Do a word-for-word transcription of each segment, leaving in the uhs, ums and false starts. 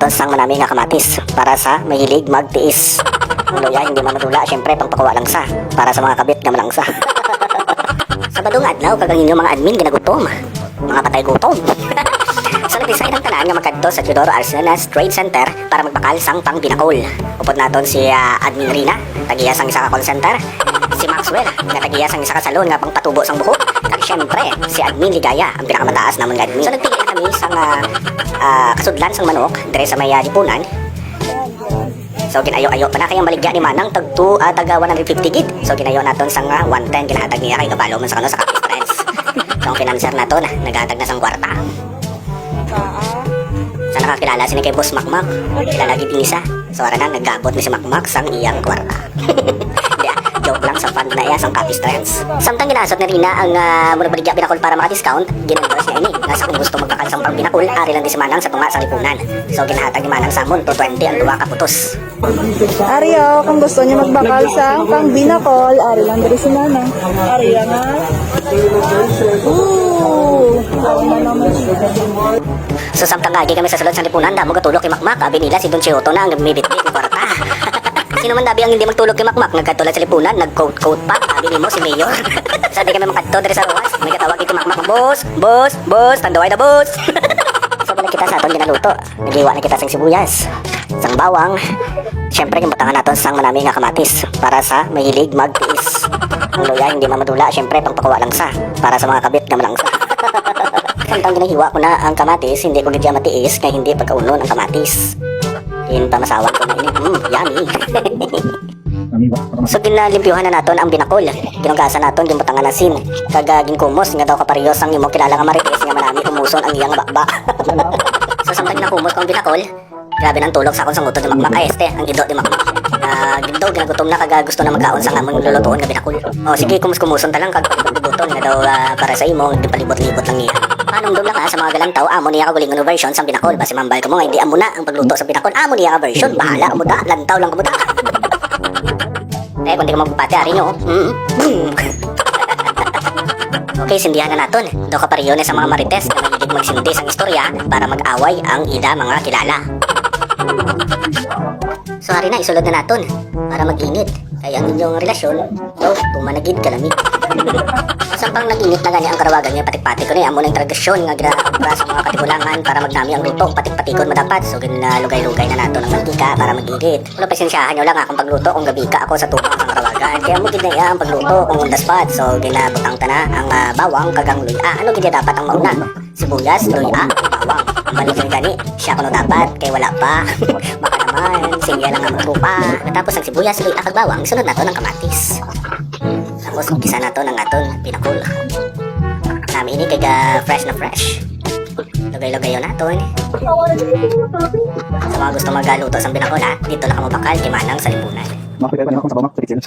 Ito sang manami nga kamatis para sa mahilig magtiis. Ang luya hindi man madula, syempre, pangpakuha langsa para sa mga kabit nga malangsa. Sabado nga adlaw, kag ang inyo mga admin ginagutom. Mga patay gutom. So, nag-decide ang tanan nga magkadto sa Teodoro Arcenas Trade Center para magbakal sang pangbinakol. Upod naton si, ah, Admin Rina, tagiya sang isa ka call center. Si Maxwell, nga tagiya sang isa ka salon nga pangpatubo sang buhok. Kag syempre, si Admin Ligaya, ang pinakamataas namon nga admin. So, nagpili na kami sang, ah, ah, kasudlan sang manok, dire sa may, ah, lipunan. So, ginayo-ayo pa na kay ang baligya ni Manang tag two, ah, taga one hundred fifty gid. So, ginayo naton sang, ah, one ten, ginahatag niya kay kabalo man sa kano sa Kapis Friends. So, ang financer naton, naghatag na sang kwarta. Sa nakakilala sini kay Boss Makmak, kilala gid ni siya. So, ara na, nagabot ni si Makmak sang iyang kwarta. Hindi, ah, joke lang, sa fund na iya sang Kapis Friends. Samtang ginaasot ni Rina ang, ah, murag baligya binakol para maka-discount, gin-endorse niya ini. Nga sa kung gusto magbakal sang pangbinakol, ari lang di si Manang sa tunga sang lipunan. So, ginahatag ni Manang sa amon two twenty ang duha ka putos. Ari, oh, kung gusto niyo magbakal sang pangbinakol, ari lang diri si Manang. Ari nga. Ooh, ako na naman siya. So, samtang agi kami sa sulod sang lipunan, damo gatulok kay Makmak, abi nila si Don Chihoto na ang mibitbit ng kwarta. Sino man dabi ang hindi magtulog kay Makmak? Nagkadto lang sa lipunan, nag-coat-coat pa. Abi nimo si Mayor. Sa di kami makadto diri sa ruwas, may gatawag kay Makmak, "Boss, boss, boss, tandaway na, boss." So, balik kita sa aton ginaluto. Naghiwa na kita sang sibuyas, sang bawang. Siyempre, ginbutangan naton sang manami nga kamatis para sa mahilig magtiis. Ang luya hindi man madula, siyempre, pangpakuha langsa para sa mga kabit nga malangsa. Samtang ginahiwa ko na ang kamatis, hindi ko gid siya matiis kay hindi pagkaunon ang kamatis. Ginpamasawan ko na ini. Mm, yummy. So, ginalimpyuhan na naton ang binakol. Ginugasan naton, ginbutangan asin. Kag, ah, ginkumos nga daw kapareho sang imo kilala nga Marites nga manami kumuson ang iyang baba. So, samtang ginakumos ko ang binakol, grabe na ang tulok sa akon sang utod ni Makmak. Ay, este, ang ido ni Makmak. Ah, gid daw, ginagutom na kag, ah, gusto na magkaon sang amon lulutuon nga binakol. Oh, sige, kumus-kumuson ta lang kag buton nga daw, ah, para sa imo, palibot-libot lang niya. Panumdom lang, ah, sa mga galantaw, amo niya kaugalingon nga version sang binakol. Basi mahambal kamo nga hindi amo na ang pagluto sa binakol. Amo niya nga version, bahala kamo da, lantaw lang kamo da. Eh, kung di ka magpati, ari nyo, oh. Mm. Boom! Okay, sindihan na naton. Daw kapareho na sa mga Marites nga mahilig magsindi sang istorya para mag-away ang ila mga kilala. So, ari na, isulod na naton para mag-init. Kay ang inyong relasyon, daw, tuman na gid kalami. Samtang nag-init na gani ang karawagan niya, patik-patik ko ni, amo na yung tradisyon nga ginaobra sa mga katigulangan para magnami ang luto, patik-patikon mo dapat. So, ginalugay-lugay na naton ang mantika para mag-init. Pero pasensyahan nyo lang akong pagluto kung gabi ka ako sa tubang sa karawagan. Kaya mo gid na iya ang pagluto kung on the spot. So, ginabutang ta na ang, ah, bawang kag ang luya. Ano gid dapat ang mauna? Sibuyas, luya, bawang. Ang balik gani, siya kuno dapat, kay wala pa. Baka naman, siya lang ang magtupa. Tapos ang sibuyas, luya, kag bawang, sunod naton ang kamatis. Tapos, umpisa naton ang aton binakol. Nami ini kay, ah, fresh na fresh. Lugay-lugayon naton. Sa mga gusto magluto sang binakol, ha, dito na kamo bakal kay Manang sa Lipunan. Makapit pa naman sa bawang sa kitchen.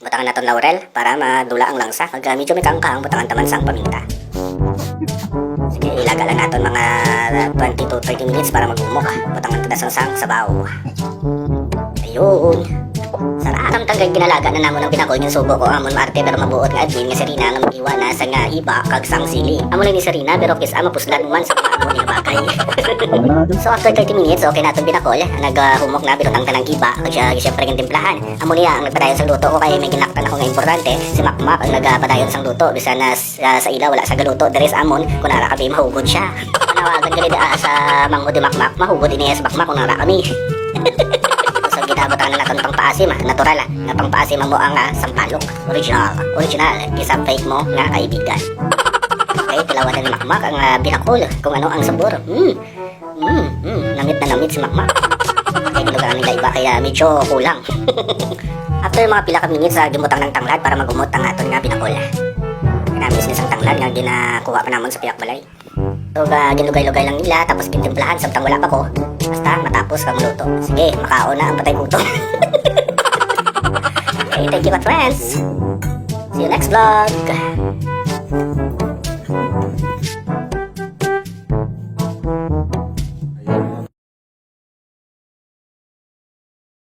Butangan naton laurel para madula ang langsa. Pag, ah, medyo may kaangkang, butangan ta man sang paminta. Sige, ilaga lang naton mga twenty to thirty minutes para magumok. Butangan ta na sang, sang sabaw. Ayun. Sarap. Samtang kay ginalaga na namon ang binakol, ginsubo ko ang amon maarte pero mabuot nga admin nga si Rina nga maghiwa na sang, ah, iba kag sang sili. Amo lang ni si Rina pero kis-a mapuslan mo man sa mga amo niya bagay. So after thirty minutes, okay na atong binakol. Nagahumok na, binutang ta ng iba. Kag siya, siyempre, gintimplahan. Amo niya ang nagpadayon sa luto ko kay may ginaktan ako nga importante. Si Makmak ang nagapadayon sang luto. Bisan na sa, sa ila, wala sa galuto. Diri sa amon, kung ara kami, mahugod siya. Panawagan gani da sa manghod ni Makmak, mahugod ini sa Makmak kung ara kami. So, ginabutangan na naton pangpaasim, ah. Natural, ah, nga pangpaasim mo ang, ah, sampalok. Original. Original. Kisa fake mo nga kaibigan. Okay, tilawan na ni Makmak ang, ah, binakol kung ano ang sabor. Mm. Mm, mm. Namit na namit si Makmak. Kaya lugar nila iba, kaya medyo kulang. After mga pila ka minutes, ah, gimutang ng tanglad para magumot ang aton nga binakol. Namis ni sang tanglad nga ginakuha pa namon sa pihak balay. So, ah, ginlugay-lugay lang nila, tapos gintimplahan, samtang wala pa ko. Basta matapos kang luto. Sige, makaon na ang patay gutom. Okay, thank you, friends. See you next vlog.